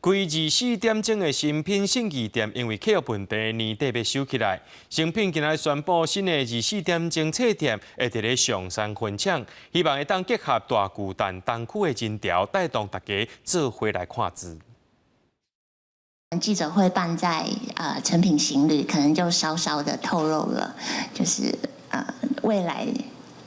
開24點鐘的誠品信義店，因為契約問題，年底欲收起來。誠品今仔日宣布新的24點鐘冊店會佇咧松山分廠，希望會當結合大巨蛋東區的人潮，帶動大家做伙來看書。記者會辦在誠品行旅，可能就稍稍的透露了，就是未來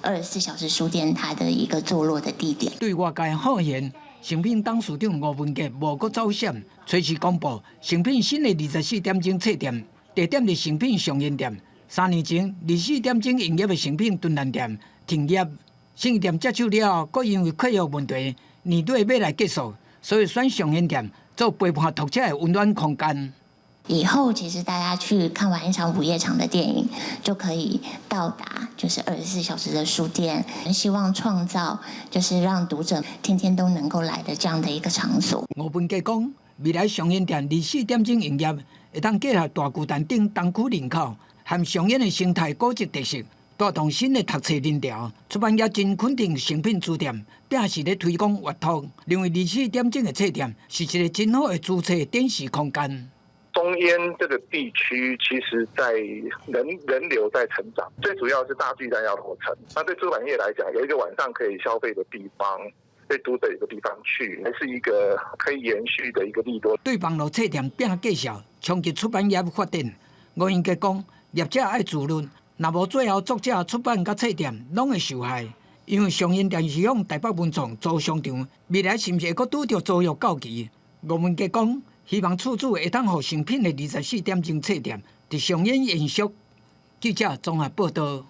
24小時書店它的一個坐落的地點。對外界好言，誠品董事長吳文傑無閣走閃，隨時公布誠品新的24點鐘冊店，地點佇誠品松煙店。3年前24點鐘營業的誠品屯南店停業，信義店接手了後，閣因為契約問題，年底欲來結束，所以選松煙店做陪伴讀者的溫暖空間。以後其實大家去看完一場午夜場的電影，就可以到達就是24小時的書店。希望創造就是讓讀者天天都能夠來的這樣的一個場所。吳文傑講，未來松煙店24點鐘營業，會當結合大巨蛋頂東區人口和松煙的生態古蹟特色，帶動新的讀冊人潮。出版業真肯定誠品書店，並是咧推廣閱讀，認為24點鐘的冊店是一個真好的書冊展示空間。松煙這個地區，其實在人人流在成長，最主要是大巨蛋要落成。那對出版業來講，有一個晚上可以消費的地方，對讀者有個地方去，還是一個可以延續的一個利多。對網路冊店拚介紹，衝擊出版業發展。吳英傑講，業者愛自律，若無最後作者、出版佮冊店攏會受害。因為松煙店是向台北文創租商場，未來是毋是會閣拄著租約到期？吳文傑講，希望厝主會當予誠品的24點鐘冊店佇松煙延續。記者綜合報道。